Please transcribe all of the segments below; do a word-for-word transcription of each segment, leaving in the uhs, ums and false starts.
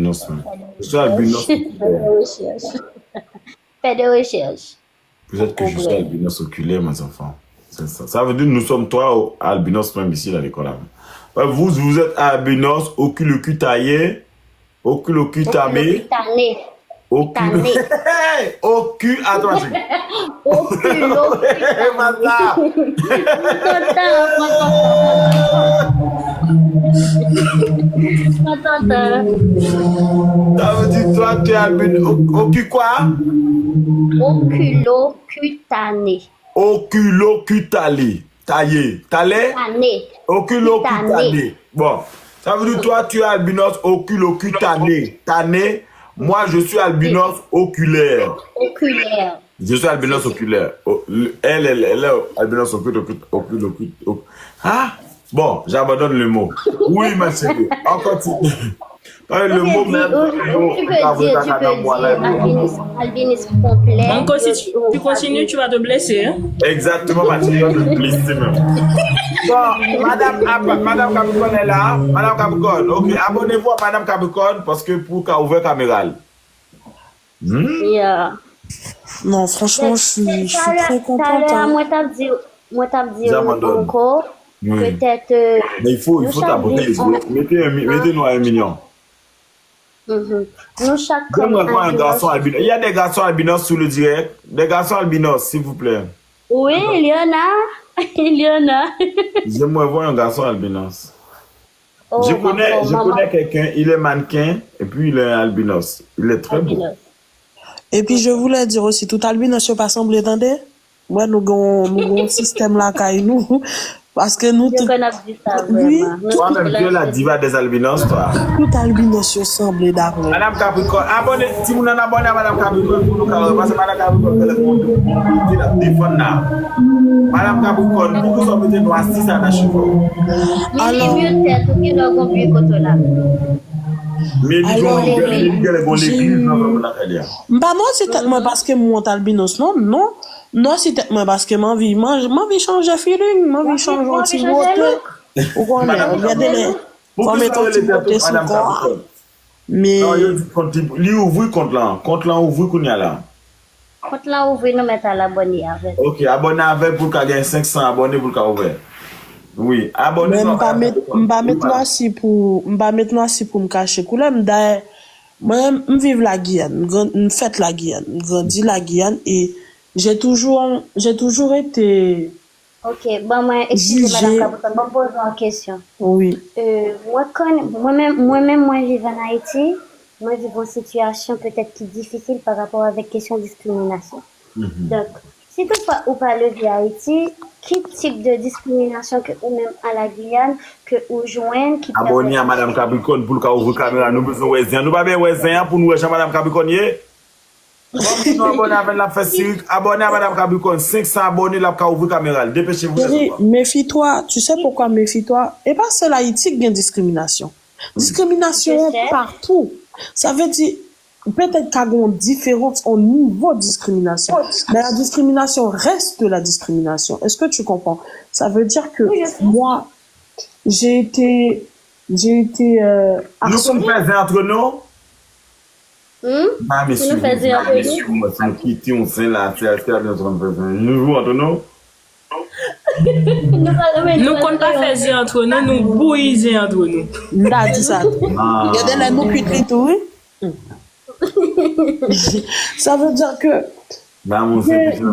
albinos, man. Je suis albinos. Fè de rechèch. Fè de rechèch. Peut-être que je suis albinos oculaire, mes enfants. C'est ça. Ça veut dire nous sommes trois albinos même ici dans l'école. Vous, vous êtes albinos, oculocutané, oculocutané, oculocutané. Ocu, attends, je... Oculocutané. Pran ton tan, pran ton tan. Pran ton tan. Ça veut dire toi, tu es albino. Ocu quoi? Oculocutané. Oculocutané. Taillé. Talè? Tané. Oculocutané. Bon. Ça veut dire toi, tu es albinos oculocutané. Tané. Moi, je suis albinos oculaire. Oculaire. Je suis albinos oculaire. Oh, elle, elle, elle est albinos ocul, ocul, ocul, ocul, ocul. Ah? Bon, j'abandonne le mot. Oui, ma chérie. On continue. Albinis konplè. Manko, si tu continues, tu vas te blesser, hein? Exactement, ma chérie, on te blesse même. Bon, madame, madame Capricorne est là. Madame Capricorne, ok, abonnez-vous à madame Capricorne parce que pour qu'elle ouvre caméra. Hmm? Yeah. Non, franchement, je suis, je suis très contente, hein. Mwen t ap di, mwen t ap di ankò, peut-être, euh, mais il faut, il faut tapoter. Mettez un mi-, mettez-nous à un million. Mhm. Nou chak kòm albinos. Il y a des garçons albinos sous le direct. Des garçons albinos, s'il vous plaît. Oui, il y en a. Il y en a. J'aimerais voir un garçon albinos. Oh, je connais, je connais quelqu'un, il est mannequin et puis il est albinos. Il est très beau. Et puis, je voulais dire aussi, tout albinos yo pa sanble, tande? Wè, nou gen, nou gen yon sistèm lakay nou. Paske nou tout, wi. Toi-même, tu es la diva des albinos, toi. Tout albinos yo sanble, daprè. Madame Capricorne, abòne, timoun nan abòne a Madame Capricorne pou nou ka wè, paske Madame Capricorne, gen lè moun ki la defann la. Madame Capricorne, poukisa w mete nwa sis a nan cheve w? Mili mye tèt ou ki lè w gon pye kote w la. Mili gon, Mili gen lè gon legliz nan zòn lakay li a. M pa nwa si tèt mwen paske m wont albinos, non, non. Nwa si tèt mwen paske m anvi, m anvi chanje feeling, m anvi chanje yon ti bote. Ou konnen, gen de lè, fò mete yon ti bote sou kò a. Men non, yo di kont li, li ouvri kont lan. Kont lan ouvri kounye a la. Kont lan ouvri, nou mèt al abòne avè l. Ok, abòne avè l pou l ka gen senk san abòne pou l ka ouvè. Wi, abòne. Men m pa met, m pa met nwa si pou, m pa met nwa si pou m kache koulè m. Dayè, mwen, m viv Lagiyàn, m gran-, m fèt Lagiyàn, m grandi Lagiyàn, et j'ai toujours, j'ai toujours été Ok, ban mwen, eskize, Madame Capricorne, ban m poze w yon kesyon. Wi. Euh, mwen konn, mwen menm, mwen menm, mwen viv ann Ayiti, mwen viv yon sitiyasyon petèt ki difisil pa rapò avèk kesyon diskriminasyon. Donk, si toutfwa ou pa leve Ayiti, ki tip de diskriminasyon ke ou menm a la Guyane, ke ou jwenn, ki pèmèt ou... Abòne a Madame Capricorne pou l ka ouvri kamera, nou bezwen wè zen an. Nou pa bezwen wè zen an pou nou wè jan Madame Capricorne ye? Bon, si nou abòne avè l, l ap fè sirik. Abòne a Madame Capricorne, senk san abòne, l ap ka ouvri kamera l. Depeche w. Chérie, méfie-toi. Tu sais pourquoi méfie-toi? E pa sèl Ayiti ki gen diskriminasyon. Diskriminasyon an patou. Sa vle di, petèt ka gen yon diferans an nivo diskriminasyon. Mais la discrimination reste la discrimination. Est-ce que tu comprends? Ça veut dire que moi, j'ai été, j'ai été, euh, harcelée. Nou konn fè zen antre nou? Hmm? Ba mesye, ba mesye, mwen, si nou kite yon zen la, se, se a nou fè zen. Nou jwe antre nou? Nou konn pa fè zen antre nou, nou bouyi zen antre nou. M ta di sa tou. Gen de lè nou kuit li tou, wi. Sa vle di ke gen,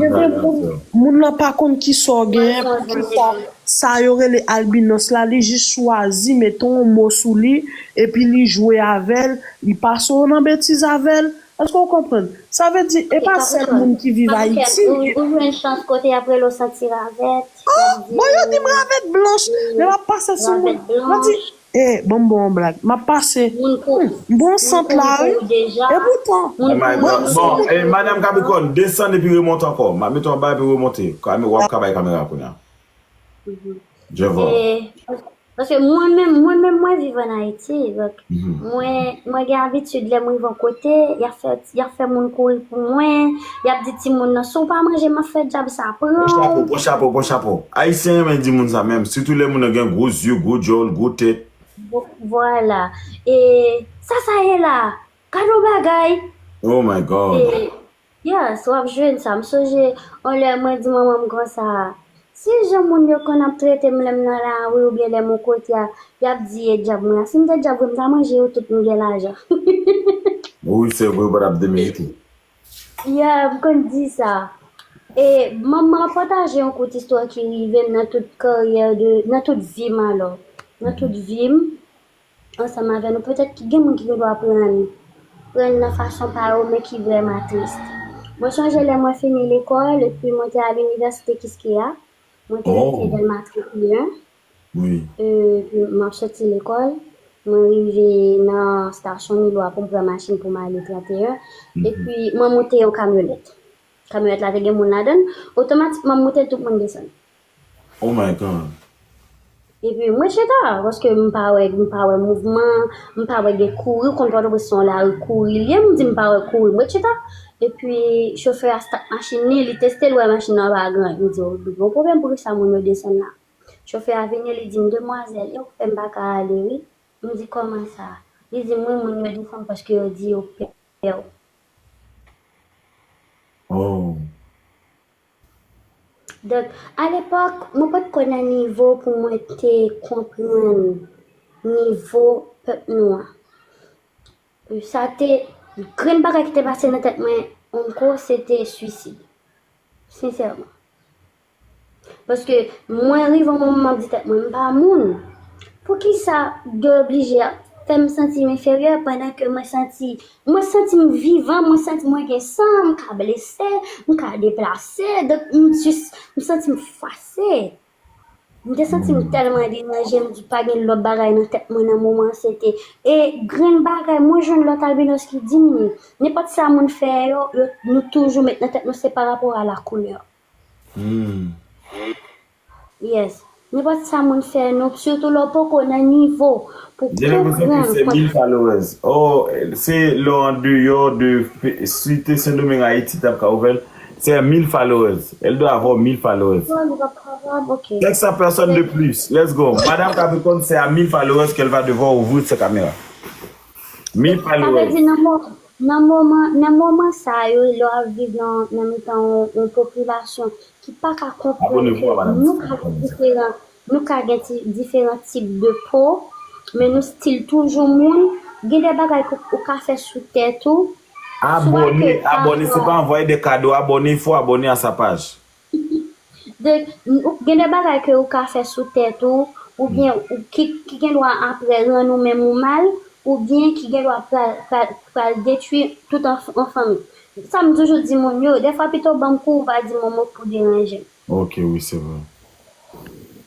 gen de moun, moun nan pa konn kisa w genyen, pou kisa sa yo rele albinos la, li jis chwazi mete yon mo sou li, epi li jwe avè l, li pase w nan betiz avè l. Èske w konprann? Sa vle di, e pa sèl moun ki viv Ayiti. Ou, ou jwenn chans kote y ap rele w santi ravèt. Oh, bon, yo di m ravèt blanch, men m ap pase sou moun. Yo di, eh, ban m ba w yon blag. M ap pase. Moun kou, hmm, m bon sant la, wi. E poutan, oh my God. Bon, eh, Madame Capricorne, desann epi remonte ankò. M ap mete w anba epi remonte. Kame-, w ap ka bay kamera kounye a. Mhm. Je vois. E, paske mwen menm, mwen menm, mwen viv ann Ayiti. Donk, mwen, mwen gen abitid lè mwen rive yon kote, y ap fè, y ap fè moun kouri pou mwen, y ap di timoun nan, "Si w pa manje, m ap fè dyab sa pran w." Pran chapo, pran chapo, pran chapo. Ayisyen renmen di moun sa menm, sitou lè moun nan gen gwo zye, gwo djòl, gwo tèt. Vo-, vwala. E Sa sa ye la? Gade yon bagay! Oh my God. E, yes, w ap jwenn sa. M sonje, yon lè mwen di manman m konsa, si jan moun yo konn ap trete m lè m nan lari oubyen lè m yon kote a, y ap di e dyab mwen a. Si m te dyab vre, m ta manje yo tout, m gen lajan. Wi, se vre, ou pa t ap demerite. Ya, m konn di sa. E manman m ap pataje yon kout istwa ki rive m nan tout karyè de, nan tout vi m alò. Nan tout vi m, ansanm avè nou. Petèt ki gen moun ki gen dwa pran, pran nan fason pa yo, men ki vrèman tris. Mwen sonje lè mwen fini lekòl, epi mwen te al inivèsite Kiskeya. Mwen te rete Dèlma trannteyen. Wi. Epi m ap soti lekòl, mwen rive nan stasyon Milwa pou m pran machin pou m ale trannteyen. Epi mwen moute yon kamyonèt. Kamyonèt la te gen moun ladan l, otomatikman m moute l, tout moun desann. Oh my God. Epi mwen chita, paske m pa wè, m pa wè mouvman, m pa wè gen kouri, ou konn Pòtoprens se yon lari kouri li ye, m di m pa wè kouri, mwen chita. Epi chofè a stat machin li, li teste l, wè machin nan pa gran. M di, "Oh, gen yon pwoblèm, poukisa moun yo desann la?" Chofè a vini, li di m, "Demwazèl, e ou fè m pa ka ale, wi." M di, "Kòman sa?" Li di m, "Wi, moun yo desann paske yo di yo pè w." Oh. Donk, alepòk, mwen pa t konn nan nivo pou mwen te konprann nivo pèp nou an. Sa te, grenn bagay ki te pase nan tèt mwen, onko, se te swisid. Sensèman. Paske mwen rive yon moman, m ap di tèt mwen, "M pa moun. Poukisa yo oblije ap fè m santi m enferyè pandan ke mwen santi, mwen santi m vivan, mwen santi mwen gen san, m ka blese, m ka deplase, donk m jis, m santi m fwase." M te santi m tèlman deranje, m di pa gen lòt bagay nan tèt mwen nan moman an, se te, e grenn bagay, mwen jwenn lòt albinos ki di m li. Nenpòt sa moun fè yo, yo, nou toujou met nan tèt nou se pa rapò a la koulè. Hmm. Yes. Nenpòt sa moun fè nou, sitou lè w poko nan nivo pou J'ai l'impression que konprann c'est mille followers. Oh, se lè w andeyò de pe- site Sendomeng, Ayiti, t ap ka ouvè l. C'est à mille followers. Elle doit avoir mille followers. Bon, li pa kapab, ok. Texte à personne de plus. Let's go. Madame Capricorne, c'est à mille followers qu'elle va devoir ouvrir ses caméras. Mille Sa vle di followers. nan mo- nan moman, nan moman sa yo, lè w ap viv nan, nan mitan yon, yon popilasyon ki pa ka konprann Abone pou ke madame. nou ka gen diferan, nou ka gen ti, diferan tip de po, men nou still toujou moun. Gen de bagay ke ou ka fè sou tèt ou. Abone, abone, se pa anvoye de kado, abone, il faut abonner à sa page. De, ou, gen de bagay ke ou ka fè sou tèt ou, oubyen ou, ki, ki gen dwa apre rann ou menm ou mal, oubyen ki gen dwa pral, pral, pral detwi tout an, an fanmi. Sa m toujou di moun yo, dèfwa pito ban m kou ou pa di m yon mo pou deranje m. Ok, wi, se vre.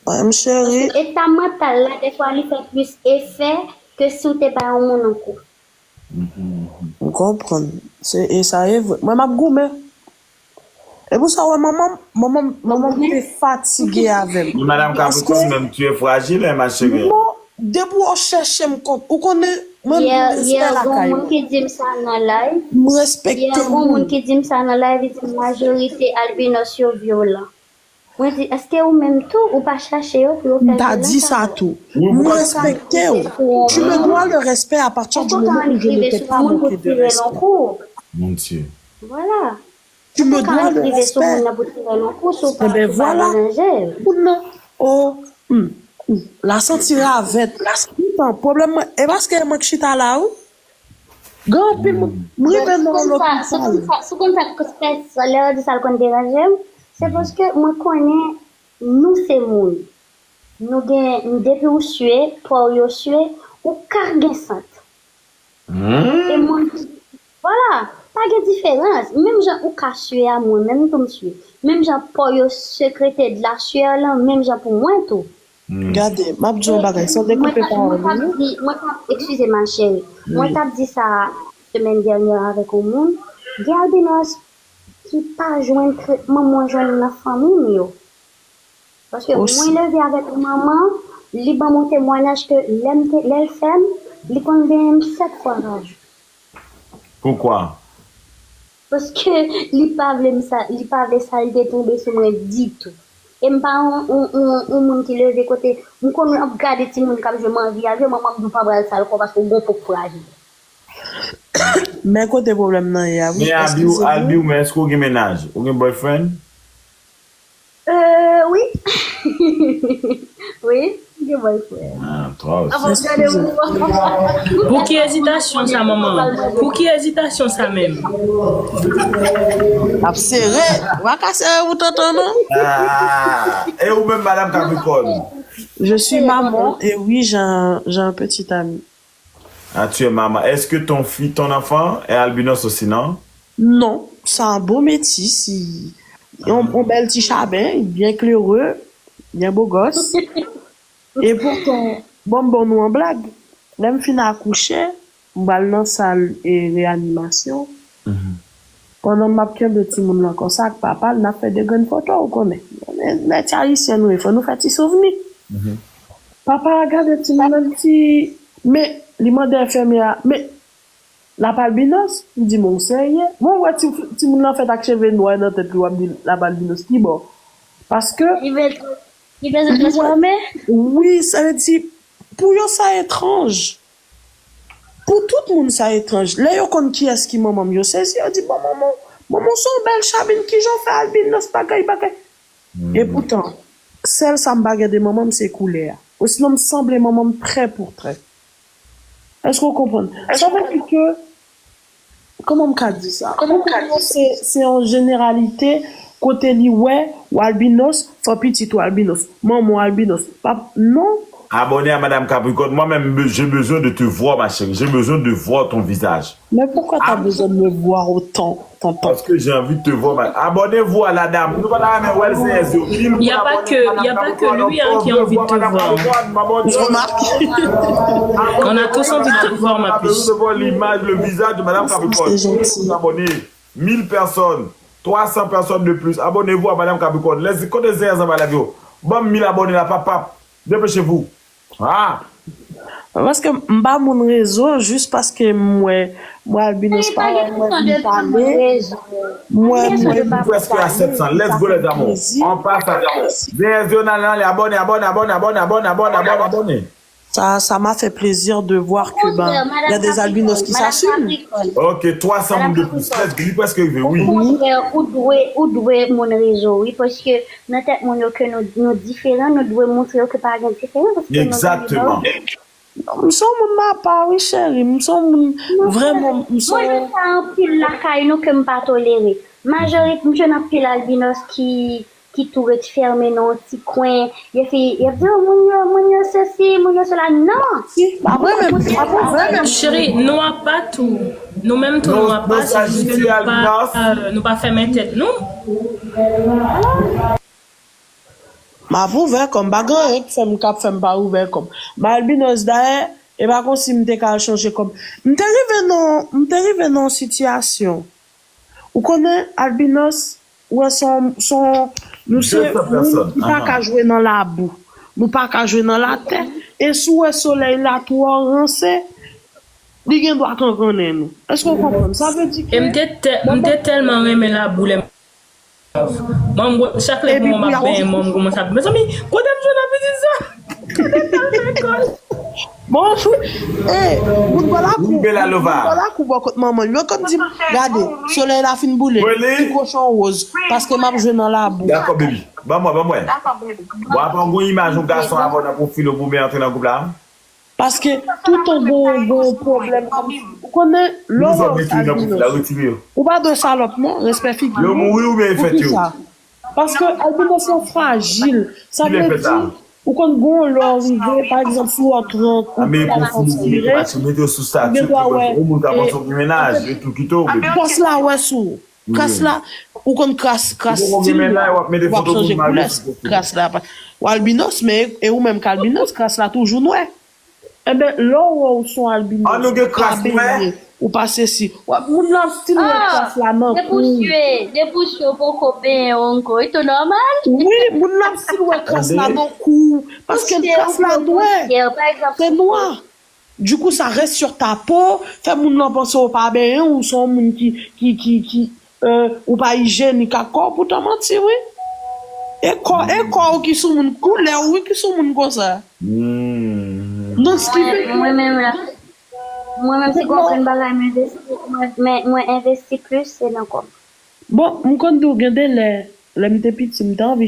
Wi, m cheri. Eta mantal la, dèfwa li fè plis efè ke si w te bay yon moun yon kou. M konprann. Se, e sa e vre. Mwen, m ap goumen. E pou sa, wè, manman, manman, manman m te fatige avè m. Madame Capricorne, même tu es fragile, hein, ma chérie. Non, depi w chèche m kont, ou konnen, mwen, Yè, m yè, respè gon lakay moun mwen. Ki di m sa nan live. M Yè, respekte gon moun moun. Ki di m sa nan live, li di majorite albinos yo vyolan. Mwen di, èske ou menm tou, ou pa chache yo pou yo fè M ta vyolan di sa sa pou tou. ou? M Ou pa ka respekte rive w. sou yon Tu me moun. dois le respect à partir Èske du ou ka moment où je rive ne t'ai sou pas yon moun pou manqué de tire l respect. Yon kou? Mon Dieu. Vwala. Tu me Ou pa ka dois le rive sou moun respect. Nan pou tire l yon kou si w pa, Eben si w pa vwala. Deranje l. Moun nan, oh, hmm, hmm. La santi ravèt. La santi tan. Pwoblèm mwen, e paske mwen k chita la, wi. Gen anpil moun, m rive nan Sou konn sa, sou lopital. Konn sa, sou konn sa, sa, lè yo di sa l konn deranje m, se paske mwen konnen nou se moun. Nou gen, depi ou swe, po w yo swe, ou ka gen sant. E moun, vwala, pa gen diferans. Menm jan ou ka swe a mwen, menm tou m swe. Menm jan po yo sekrete de la sueur lan, menm jan pou mwen tou. Gade, m ap di yon bagay, san dekoupe pawòl ou, wi. Mwen t ap, excusez ma chérie, mwen t ap di sa semèn dènyè avèk yon moun, gen albinos ki pa jwenn tretman mwen jwenn nan fanmi m yo. Paske mwen leve avèk yon manman, li ban m yon temwayaj ke lè m te, lè l fè m, li konn benyen m sèt fwa pa jou. Poukwa? Paske li pa vle m sa, li pa vle sa, li te tonbe sou mwen ditou. E m pa yon, yon, yon, yon moun ki leve kote, m konn ap gade timoun k ap jwe, m anvi al jwe, manman m di w pa pral sal kò paske w gon po k frajil. Men kote pwoblèm nan ye a, wi. Men Albi, Albi, men èske w gen mennaj? Ou gen boyfriend? Euh, wi. Wi, m gen boyfriend. Ah, twa osi. Avan gade pou Pou ki ezitasyon sa, manman? Pou ki ezitasyon sa menm? Ap sere. Ou pa ka sere pou tonton, non? Ah, e ou menm, Madame Capricorne? Je suis maman et oui, j'ai un, j'ai un petit ami. Ah, tu es maman. Est-ce que ton fi, ton enfant est albinos aussi, non? Non, c'est un beau métis. Il, on, on bel ti chaben, bien klere, bien beau gosse. Et pourtant, bon, bon, nou an blag. Lè m fin akouche, m pral nan sal e reyanimasyon. Pandan m ap kenbe timoun lan konsa ak papa l, n ap fè de grenn foto, ou konnen. Nèg ayisyen nou ye, fò nou fè ti souvni. Papa a gade timoun lan, li di, men, li mande enfimyè a, men, l ap albinos? M di, men w serye? Bon, w wè ti, timoun lan fèt ak cheve nwa nan tèt li, w ap di l ap albinos ki bò? Paske. Li bezwen, li bezwen transfòme? Wi, sa vle di, pou yo, sa etranj. Pou tout moun, sa etranj. Lè yo konn kiyès ki manman m, yo sezi, yo di, bon, manman, manman, se yon bèl chabin, kijan w fè albinos, bagay, bagay. E poutan, sèl sa m pa gen de manman m, se koulè a. Osinon, m sanble manman m trè pou trè. Èske w konprann? Sa vle di ke, kòman m ka di sa? Kòman m ka di sa? Se, se yon jeneralite kote li wè, w albinos, fò pitit ou albinos, manman w albinos, pap, non. Abonné à Madame Capricorne. Moi-même, j'ai besoin de te voir, ma chérie. J'ai besoin de voir ton visage. Mais pourquoi t'as besoin de me voir autant, tonton? Parce que j'ai envie de te voir, ma... Abonnez-vous à la dame. Nou pa ta renmen wè l, se yo. Y a pas que, y a pas que lui, hein, qui a envie de te voir. Remarque. On a tous envie de te voir, ma puce. De voir l'image, le visage de Madame Capricorne. C'est gentil. Abonnez. Mille personnes, trois cents personnes de plus. Abonnez-vous à Madame Capricorne. Lè kote zèyè zanba la yo. Ban m mil abone la, pap, pap. Dépêchez-vous. Ah! Paske m pa moun rezo, jis paske m wè, m wè albinos pa wè mwen, m pale. M wè, m wè. Presque à sept cents. Let's go, les amours. On passe à zèyè yo nan, nan, abonné, abonné, abonné, abonné, abonné, abonné, abonné. Ça, ça m'a fait plaisir de voir que, ben, il y a des albinos qui s'assument. Ok, twa san moun de plus. Let's go, li preske rive, wi. Ou dwe, ou dwe moun rezo, wi, paske nan tèt moun yo ke nou, nou diferan, nou dwe montre yo ke pa gen diferan, paske nou Exactement. M se yon moun apa, wi, cheri. M se yon moun, vrèman, m se Mwen, yon gen sa anpil lakay nou ke m pa tolere. Majorite, m jwenn anpil albinos ki, ki tou ret fèmen nan yon ti kwen. Y ap di, oh, moun yo, moun yo sesi, moun yo sela. Non! Si, pa vre menm, pa pou vre menm. Cheri, nou apa tou. Nou menm tou, nou apa, se jis ke nou pa, euh, nou pa fèmen tèt nou. M ap ouvè kò m, pa gen anyen k fè m, k ap fè m pa ouvè kò m. M albinos dayè, e pa konsi m te ka al chanje kò m. M te rive nan, m te rive nan yon sitiyasyon. Ou konnen, albinos, ou wè, se yon, se yon, nou se moun ki pa ka jwe nan labou. Nou pa ka jwe nan latè. E si w wè solèy la twò ranse, li gen dwa kankannen nou. Èske w konprann? Sa vle di ke... E m te tè-, m te tèlman renmen labou lè m Mwen, m, chak lè pou mwen, m ap benyen mwen, m kòmanse ap, mezanmi, kote m jwenn apeti sa? Kote m t al lekòl? Bon, eh, moun bò lakou, moun bò lakou bò kot manman l yo konn di m, gade, solèy la fin boule, ti kochon woz, paske m ap jwe nan labou. Dakò, baby. Ban mwen, ban mwen. Bon, apre, yon imaj yon gason avè w nan pwofil ou pou men antre nan gwoup la. Paske toutan gon, gon pwoblèm kòm, ou konnen, lè w wè w albinos, ou pa dwe salòp non, respè figi w. Yo mouri oubyen yo fèt yo? Paske albinos lan frajil. Sa vle di, ou konn gon lè w rive, pa egzanp, si w trant, ou pa transpire, ou gen dwa wè, kras la wè sou ou. Kras la, ou konn kras, kras stil ou ap chanje koulè, kras la pa. W albinos, men e ou menm k albinos, kras la toujou nwè. Enben, lè w wè w se yon albinos, ou pa benyen, ou pa sesi, w ap, moun nan ap still wè kras la nan kou w. Depi w sye, depi w sye, w poko benyen w ankò, e tou nòmal. Wi, moun nan ap still wè kras la nan kou w, paske kras la nwè, se nwa. Du coup, ça reste sur ta peau, fè moun nan panse w pa benyen, ou se yon moun ki, ki, ki, ki, euh, ou pa ijyenik ak kò w, poutan manti, wi. E kò, e kò w ki sou moun, koulè w, wi, ki sou moun konsa. Donc, ce qui fait que... Mwen menm la. Mwen menm si gen okenn bagay m envesti, mwen, men mwen envesti plis se nan kòb. Bon, m konn di w gen de lè, lè m te piti, m te anvi